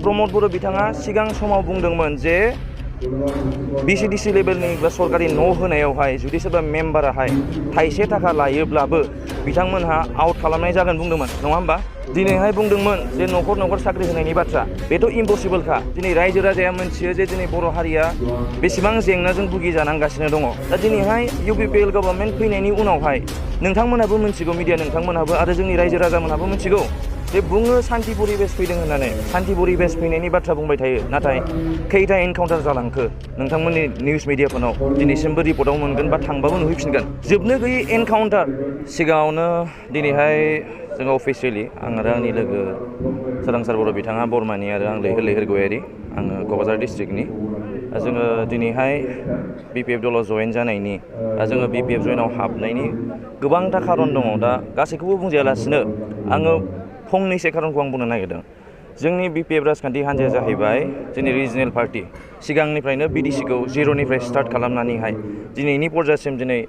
प्रमद बर' बिथाङा सिगां समाव बुंदोंमोन जे BCDC लेभेलनि बा सरकारि न' होनायावहाय जुदि सोरबा मेम्बाराहाय थाइसे थाखा लायोब्लाबो बिथांमोनहा आउट खालामनाय जागोन बुंदोंमोन नङा होमबा दिनैहाय बुंदोंमन जे न'खर साख्रि होनायनि बाथ्रा बेथ' इम्पसिबलखा दिनै रायजो राजाया मोनथियो जे दिनै बर' हारिया बेसेबां जेंनाजों भुगिजानांगासिनो दङ दा दिनैहाय UPPL गभर्नमेन्ट फैनायनि उनावहाय नोंथांमोनहाबो मिथिगौ मिडिया नोंथांमोनहाबो आरो जोंनि रायजो राजामोनहाबो मिथिगौ जे बुङो शान्ति परिबेश फैदों होननानै शान्ति परिबेश फैनायनि बाथ्रा बुंबाय थायो नाथाय खैथा एनकाउन्टार जालांखो नोंथांमोननि निउस मिडियाफोराव दिनैसिमबो रिपर्टआव मोनगोन बा थांबाबो नुहैफिनगोन जोबनो गैयै एनकाउन्टार सिगाङावनो दिनैहाय जोङो अफिसियेलि आं आरो आंनि लोगो सोरांसार बर' बिथाङा बरमानि आरो आं लैहोर गयारि आङो क'क्राझार डिस्ट्रिक्टनि जोङो दिनैहाय BPF दलाव जयेन जानायनि जोङो BPF जयेनाव हाबनायनि गोबांथा खारन दङ दा गासैखौबो बुंजायालासिनो आङो फंनैसो खारनखौ आं बुंनो नागिरदों जोंनि BPF राजखान्थि हान्जाया जाहैबाय जोंनि रिजनेल पार्टी सिगांनिफ्रायनो BDC-खौ जिर'निफ्राय स्टार्ट खालामनानैहाय दिनैनि पर्जासिम दिनै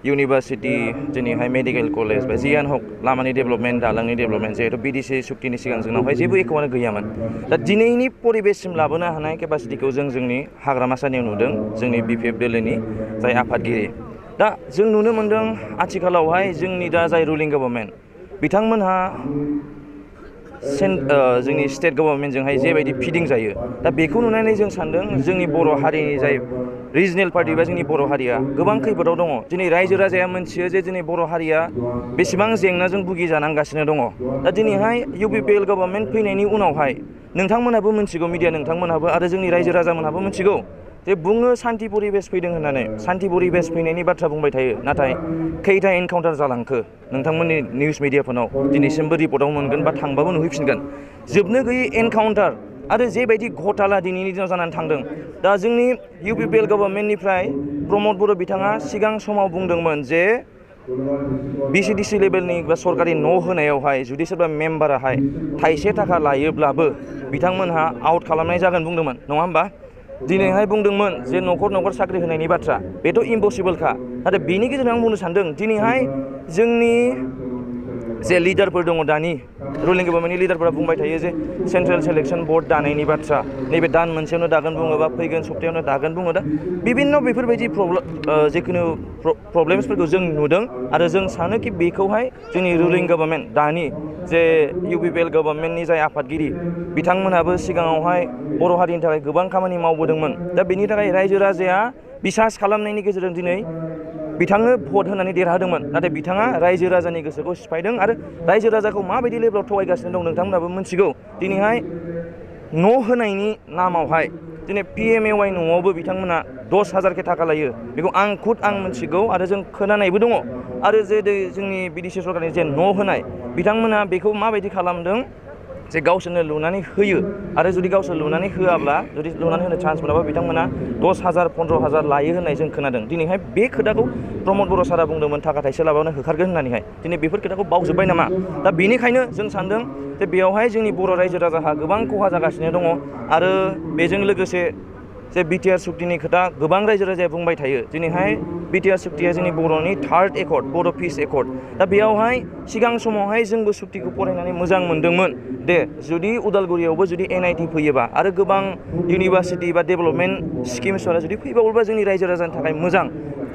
इउनिभार्सिटि दिनैहाय मेडिकेल कलेज बा जियानो हक लामानि डेभेलपमेन्ट दालांनि डेभेलपमेन्ट जिहेतु BDC सुक्तिनि सिगां जोंनावहाय जेबो एख'आनो गैयामोन दा दिनैनि परिबेशसिम लाबोनो हानाय केपासिटिखौ जों जोंनि हाग्रामा सारनियाव नुदों जोंनि BPF दोलोनि जाय आफादगिरि दा जों नुनो मोनदों आथिखालावहाय जोंनि दा जाय रुलिं गभर्नमेन्ट बिथांमोनहा जोंनि स्टेट गभर्नमेन्टजोंहाय जेबायदि फिदिं जायो दा बेखौ नुनानै जों सानदों जोंनि बर' हारिनि जाय रिजनेल पार्टी बा जोंनि बर' हारिया गोबां खैफोदाव दङ दिनै रायजो राजाया मोनथियो जे दिनै बर' हारिया बेसेबां जेंनाजों भुगिजानांगासिनो दङ दा दिनैहाय UPPL गभर्नमेन्ट फैनायनि उनावहाय नोंथांमोनहाबो मिथिगौ मिडिया नोंथांमोनहाबो आरो जोंनि रायजो राजामोनहाबो मिथिगौ जे बुङो शान्ति परिबेश फैदों होननानै शान्ति परिबेश फैनायनि बाथ्रा बुंबाय थायो नाथाय खैथा एनकाउन्टार जालांखो नोंथांमोननि निउस मिडियाफोराव दिनैसिमबो रिपर्टआव मोनगोन बा थांबाबो नुहैफिनगोन जोबनो गैयै एनकाउन्टार आरो जेबायदि घटना दिनैनि दिनाव जानानै थांदों दा जोंनि UPPL गभर्नमेन्टनिफ्राय प्रमद बर' बिथाङा सिगां समाव बुंदोंमोन जे BCDC लेभेलनि बा सरकारि न' होनायावहाय जुदि सोरबा मेम्बाराहाय थाइसे थाखा लायोब्लाबो बिथांमोनहा आउट खालामनाय जागोन बुंदोंमोन नङा होमबा दिनैहाय बुंदोंमोन जे न'खर साख्रि होनायनि बाथ्रा बेथ' इम्पसिबलखा नाथाय बेनि गेजेरजों आं बुंनो सानदों दिनैहाय जोंनि जे लिडारफोर दङ दानि रुलिं गभर्नमेन्टनि लिडारफोरा बुंबाय थायो जे सेन्ट्रेल सेलेक्सन बर्ड दानायनि बाथ्रा नैबे दान मोनसेयावनो दागोन बुङो बा फैगोन सप्तायावनो दागोन बुङो दा बिभिन्न बेफोरबायदि जिखुनु प्रब्लेम्सफोरखौ जों नुदों आरो जों सानो कि बेखौहाय जोंनि रुलिं गभर्नमेन्ट दानि जे UPPL गभर्नमेन्टनि जाय आफादगिरि बिथांमोनहाबो सिगाङावहाय बर' हारिनि थाखाय गोबां खामानि मावबोदोंमोन दा बेनि थाखाय रायजो राजाया बिसास खालामनायनि गेजेरजों दिनै बिथांनो भट होनानै देरहादोंमोन नाथाय बिथाङा रायजो राजानि गोसोखौ सिफायदों आरो रायजो राजाखौ माबायदि लेभेलाव थगायगासिनो दं नोंथांमोनाबो मिथिगौ दिनैहाय न' होनायनि नामावहाय दिनै PMAY न'आवबो बिथांमोना 10,000 थाखा लायो बेखौ आं मिथिगौ आरो जों खोनानायबो दङ आरो जे जोंनि BDC सरकारनि जे न' होनाय बिथांमोना बेखौ माबायदि खालामदों जे गावसोरनो लुनानै होयो आरो जुदि गावसोर लुनानै होआब्ला जुदि लुनानै होनो चान्स मोनाबा बिथांमोना 10,000 15,000 लायो होननाय जों खोनादों दिनैहाय बे खोथाखौ प्रमद बर' सारा बुंदोंमोन थाखा थाइसे लाबानो होखारगोन होननानैहाय दिनै बेफोर खोथाखौ बावजोब्बाय नामा दा बेनिखायनो जों सानदों जे बेयावहाय जोंनि बर' रायजो राजाहा गोबां खहा जागासिनो दङ आरो बेजों लोगोसे जे BTR सुक्तिनि खोथा गोबां रायजो राजाया बुंबाय थायो दिनैहाय BTR सुक्तिया जोंनि बर'नि थार्ड एकर्ड बर' पिस एकर्ड दा बेयावहाय सिगां समावहाय जोंबो सुक्तिखौ फरायनानै मोजां मोनदोंमोन दे जुदि उदालगुरियावबो जुदि NIT फैयोबा आरो गोबां इउनिभार्सिटि बा डेभेलपमेन्ट स्किम्सफोरा जुदि फैबावोबा जोंनि रायजो राजानि थाखाय मोजां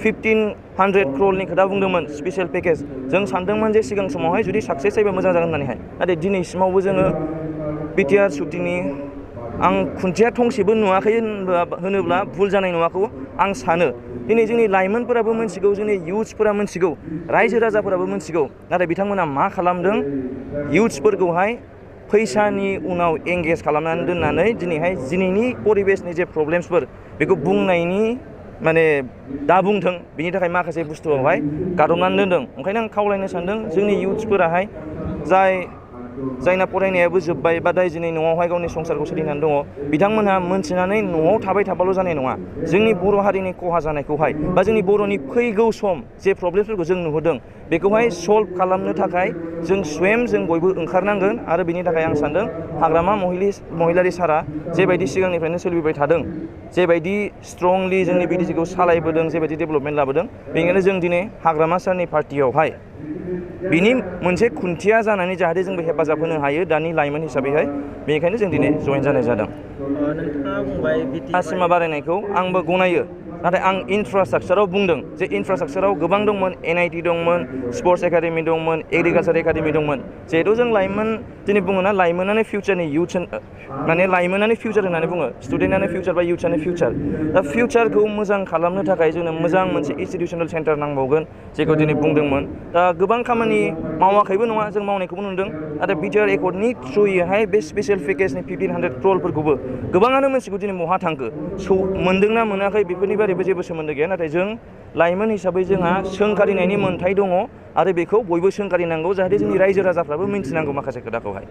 1,500 crore खोथा बुंदोंमोन स्पेसियेल पेकेज जों सानदोंमोन जे सिगां समावहाय जुदि साक्सेस जायोबा मोजां जागोन होननानैहाय नाथाय दिनैसिमावबो जोङो BTR सुक्तिनि आं खुन्थिया थंसेबो नुवाखै होनोब्ला भुल जानाय नङाखौ आं सानो दिनै जोंनि लाइमोनफोराबो मिथिगौ जोंनि इयुथ्सफोरा मिथिगौ रायजो राजाफोराबो मिथिगौ नाथाय बिथांमोना मा खालामदों इयुथ्सफोरखौहाय फैसानि उनाव एंगेज खालामनानै दोननानै दिनैनि परिबेशनि जे प्रब्लेम्सफोर बेखौ बुंनायनि माने दा बुंथों बिनि थाखाय माखासे बुस्थुआवहाय गादबनानै दोनदों ओंखायनो आं खावलायनो सानदों जोंनि इयुथ्सफोराहाय जायना फरायनायाबो जोब्बाय बा दाय दिनै न'आवहाय गावनि संसारखौ सोलिनानै दङ बिथांमोनहा मोनथिनानै न'आव थाबाय थाबाल' जानाय नङा जोंनि बर' हारिनि खहा जानायखौहाय बा जोंनि बर'नि फैगौ सम जे प्रब्लेमफोरखौ जों नुहरदों बेखौहाय सल्भ खालामनो थाखाय जों जों बयबो ओंखारनांगोन आरो बिनि थाखाय आं सानदों हाग्रामा महिलारि सारा जेबायदि सिगांनिफ्रायनो सोलिबाय थादों जेबायदि स्ट्रंलि जोंनि BDC-खौ सालायबोदों जेबायदि डेभेलपमेन्ट लाबोदों बेनिखायनो जों दिनै हाग्रामा सारनि पार्टियावहाय बिनि मोनसे खुन्थिया जानानै जाहाथे जोंबो हेफाजाब होनो हायो दानि लाइमोन हिसाबैहाय, बेनिखायनो जों दिनै जयेन जानाय जादों। नोंथाङा बुंबाय सिमा बारायनायखौ आंबो गनायो, नाथाय आं इनफ्रास्ट्राक्चाराव बुंदों जे इनफ्रास्ट्राक्चाराव गोबां दंमोन, NIT दंमोन, स्पर्ट्स एकाडेमि दंमोन, एग्रिकालसार एकाडेमि दंमोन। जिहेथु जों लाइमोन दिनै बुङोना लाइमोनानो फिउचारनि माने लाइमोनानो फिउचार होननानै बुङो, स्टुडेन्टआनो फिउचार बा इउथ्सआनो फिउचार। दा फिउचारखौ मोजां खालामनो थाखाय जोंनो मोजां मोनसे इनस्टिटिउसनेल सेन्टार नांबावगोन, जेखौ दिनै बुंदोंमोन। दा गोबां खामानि मावाखैबो नङा, जों मावनायखौबो नुदों। नाथाय बिटिआर एकर्डनि थ्रुयैहाय बे स्पेसियेल पेकेजनि 1500 क्र'रफोरखौबो गोबाङानो मिथिगौ दिनै बहा थांखो, मोनदोंना मोनाखै बेफोरनि बारैबो जेबो सोमोन्दो गैया। नाथाय जों लाइमोन हिसाबै जोंहा सोंखारिनायनि मोन्थाय दङ आरो बेखौ बयबो सोंखारिनांगौ, जाहाथे जोंनि रायजो राजाफ्राबो मिन्थिनांगौ माखासे खोथाखौहाय।